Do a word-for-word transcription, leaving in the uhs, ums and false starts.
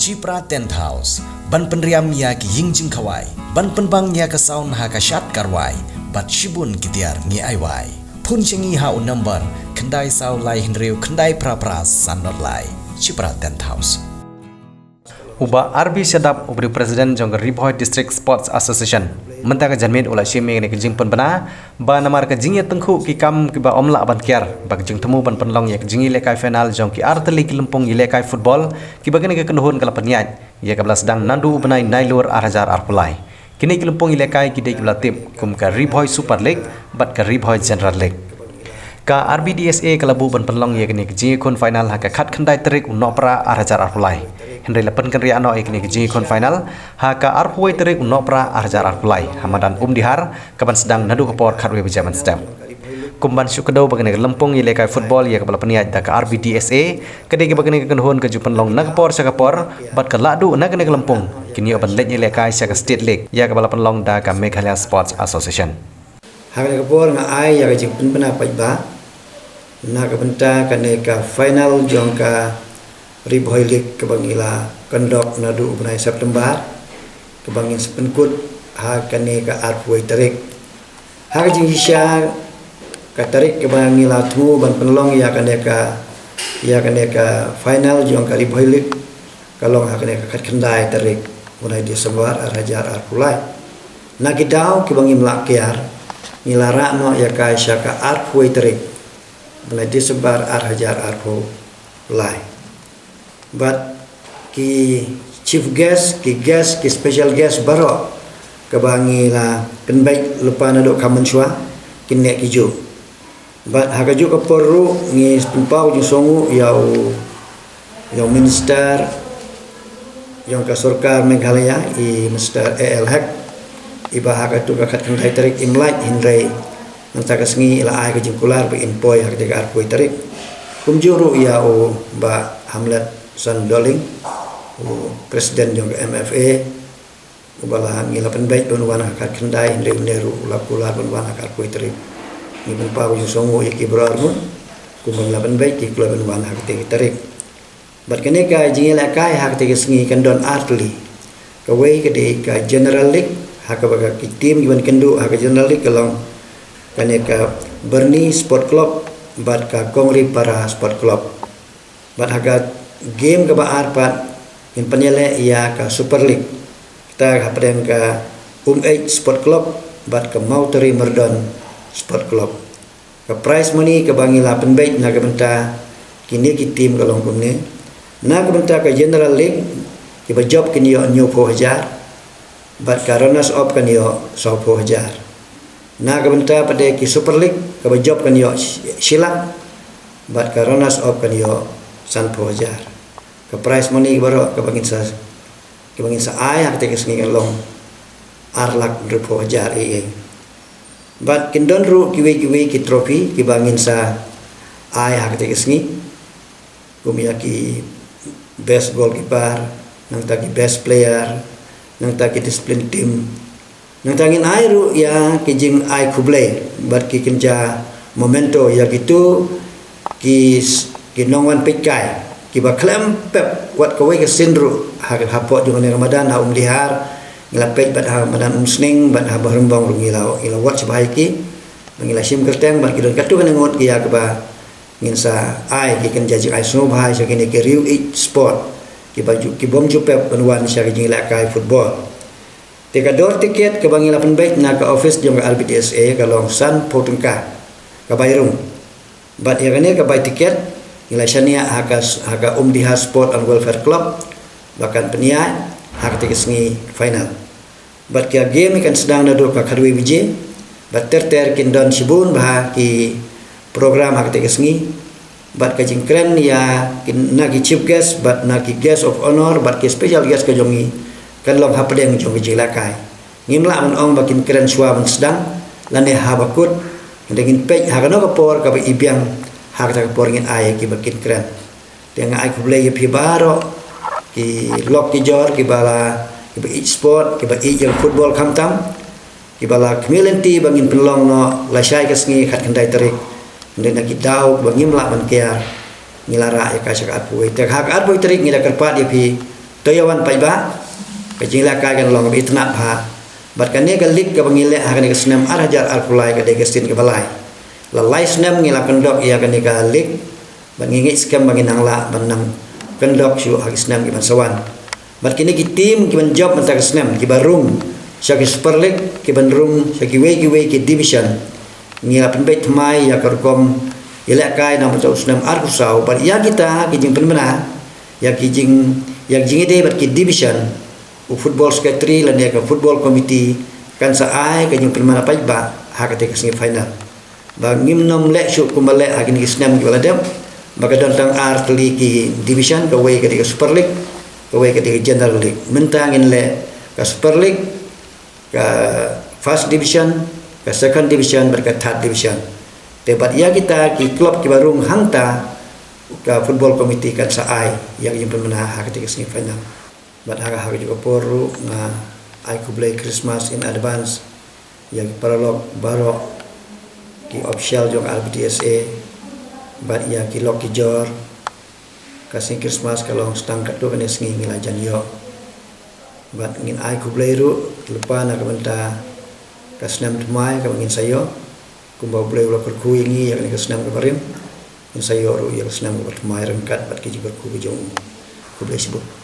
Chipra Tent House, ban pynriam ïa ki ïing jingkhawai, ban pynbang ïa ka sound ha ka shad ka rwai, bad shibun ki tiar ngi ai wai. Phone sha ngi ha u number khyndai saw lai hynriew khyndai phra phra san nod lai. Chipra Tent House. U Bah R B Shadap, u briew president jong ka Ri Bhoi District Sports Association, mynta ka janmiet u la shim ïa kane ka jingpynbna ba namar ka jingïatyngkhuh ki kam kiba ym lah ban kiar, ba ka jingthmu ban pynlong ïa ka jingïalehkai final jong ki artylli ki lympung ïalehkai football kiba kane ka kynhun ka la pynïaid ïa kaba la sdang naduh u bnai Nailur ar hajar arphew lai. Kine ki lympung ïalehkai ki dei kiba la tip kum ka Ri Bhoi Super League bad ka Ri Bhoi General League. Ka R B D S A ka la buh ban pynlong ïa kane ka jingïakhun final ha ka khatkhyndai tarik u Nohprah ar hajar arphew lai. Hynrei la pynkynriah noh ïa kane ka jingïakhun final ha ka arphew wei tarik u Nohprah ar hajar arphew lai ha madan Umdihar, kaban sdang naduh ka por khatwei baje mynstep. Kum ban shu kdew ba kane ka lympung ïalehkai football ïa kaba la pynïaid da ka R B D S A, ka dei kaba kane ka kynhun ka ju pynlong na ka por sha ka por, bad ka lah duh na kane ka lympung kin ïoh ban leit ïalehkai sha ka State League ïa kaba la pynlong da ka Meghalaya Sports Association. Ha kane ka por nga ai ïa ka jingpynbna paidbah na ka bynta kane ka final jong ka Ri Bhoi League kaba ngi la conduct naduh u bnai September, kaba ngin sa pynkut ha kane ka arphew wei tarik. Ha ka jingshisha, ka tarik kaba ngi la thmu ban pynlong ïa kane ka, ïa kane ka final jong ka Ri Bhoi League ka long ha kane ka khatkhyndai tarik u bnai December ar hajar arphew lai. Na ki daw kiba ngim lah kiar, ngi la rah noh ïa ka sha ka arphew wei tarik u bnai December ar hajar arphew lai. Bad ki chief guest, ki guest, ki special guest baroh kaba ngi la pynbeit lypa naduh ka mynshuwa, kin neh ki juh. Bad ha kajuh ka por ruh ngi pynpaw jingsngewnguh ïa u, ïa u minister jong ka sorkar Meghalaya, i Mister A L Hek, iba ha katu ka khatkhyndai tarik im lait, hynrei nangta ka sngi i la ai ka jingkular ba in poi ha kata ka arphew wei tarik. Kumjuh ruh ïa u Bah Hamletson Dohling, u president jong ka M F A, uba la ngi la pynbeit ban wan ha ka khatkhyndai, hynrei une ruh u la kular ban wan ha ka arphew wei tarik. Ngi pynpaw jingsngewnguh ïa ki baroh arngut, kumba ngi la pynbeit ki kular ban wan ha kata ka tarik. Bad kane ka jingïalehkai ha kata ka sngi kan don artylli. Kawei ka dei ka General League, ha kaba ka ki team kiban kynduh ha ka General League ka long kane ka Byrni Sport Club bad ka Kongri Para Sport Club. Bad ha ka game kaba ar pat ngin pynïaleh ïa ka Super League, kata hapdeng ka Umeit Sport Club bad ka Mawtari Myrdon Sport Club. Ka prize money kaba ngi la pynbeit na ka bynta kine ki team ka long kumne. Na ka bynta ka General League, kiba jop kin ïoh hynñiewphew hajar, bad ka runners up kan ïoh sawphew hajar. Na ka bynta pat de ki Super League, kaba jop kan ïoh shi-, shi lak, bad ka runners up kan ïoh sanphew hajar. Ka prize money baroh kaba ngin sa, kaba ngin sa ai ha kata ka sngi kan long ar lak hynriewphew hajar ei ei. Bad kin don ruh kiwei kiwei ki trophy kiba ngin sa ai ha kata ka sngi, kum ïa ki best goalkeeper, nangta ki best player, nangta ki discipline team. Nangta ngin ai ruh ïa ki jingai khublei bad ki kynja memento ïa kitu ki s-, ki nongwan peitkai kiba khlem pep wat kawei ka sien ruh ha, hapoh jong kane ka madan ha Umdihar, ngi la peit bad ha madan Umsning bad ha Bahrembong ruh ngi la, ngi la wad shibha ïa ki. Ba ngi la shim kyrteng bad ki don katto katne ngut ki ïa kiba ngin sa ai ki kynja jingai sngewbha sha kine ki riew ïeit sport kiba ju, kibym ju pep ban wan sha ki jingïalehkai football. Te ka dor tiket kaba ngi la pynbeit na ka office jong ka R B D S A ka long sanphew tyngka ka bai rung. Bad ïa kane ka bai tiket ngi la shaniah ha ka, ha ka Umdihar Sport and Welfare Club ba kan pynïaid ha kata ka sngi final. Bad ka game kan sdang naduh ka khatwei baje, bad ter ter kin don shibun bha ki program ha kata ka sngi. Bad ka jingkren ïa ki, na ki chief guest bad na ki guest of honor bad ki special guest ka jong ngi kan long hapdeng jong ka jingïalehkai. Ngim lah ban ong ba kin kren shuwa ban sdang lane haba kut, hynrei ngin peit ha kano ka por kaba i biang ha kata ka por ngin ai ïa kiba kin kren. Te nga ai khublei ïa phi baroh ki lok ki jor kiba la, kiba ïeit sport, kiba ïeit ïa football khamtam, kiba la khmih lynti ba ngin pynlong noh lashai ka sngi khatkhyndai tarik. Hynrei na ki daw ba ngim lah ban kiar, ngi la rah ïa ka sha ka arphew wei. Te ha ka arphew wei tarik ngi da kyrpad ïa phi To ïa wan paidbah, ka jingïalehkai kan long kaba itynnad bha. Bad kane ka league kaba ngi leh ha kane ka snem ar hajar arphew lai ka dei ka sien kaba lai. La lai snem ngi la kyndok ïa kane ka league, bad ngi ngeit skhem ba ngin nang lah ban nang kyndok shuh ha ki snem ki ban sa wan. Bad kine ki team ki ban jop mynta ka snem kiba rung sha ki Super League, ki ban rung sha kiwei kiwei ki division. Ngi la pynbeit thymmai ïa ka rukom ïalehkai na mynta u snem arphew saw, bad ïa kita ki jingpynbna, ïa ki jing, ïa ki jingïadei bad ki division, u football secretary lane ka football committee kan sa ai ka jingpynbna paidbah ha kata ka semi final. Ba ngim nym leh shuh kumba leh ha kine ki snem kiba la dep, ba ka don tang ar tylli ki division, kawei ka dei ka Super League, kawei ka dei ka General League. Mynta ngin leh ka Super League, ka First Division, ka Second Division bad ka Third Division. Te bad ïa kita ki club kiba rung hangta, ka football committee kan sa ai ïa ka jingpynbna ha kata ka semi final. Bad ha ka, ha kajuh ka por ruh nga ai khublei Christmas in advance ïa ki paralok baroh, ki official jong R B D S A, bad ïa ki lok ki jor. Ka sngi Christmas ka long tang katto katne sngi ngi la jan ïoh. Bad ngin ai khublei ruh lypa na ka bynta ka snem thymmai kaba ngin sa ïoh. Kumba U Blei u la kyrkhu ïa ngi ïa kane ka snem kaba rim, ngin sa ïoh ruh ïa ka snem kaba thymmai ryngkat bad ki jingkyrkhu ki jong u. Khublei shibun.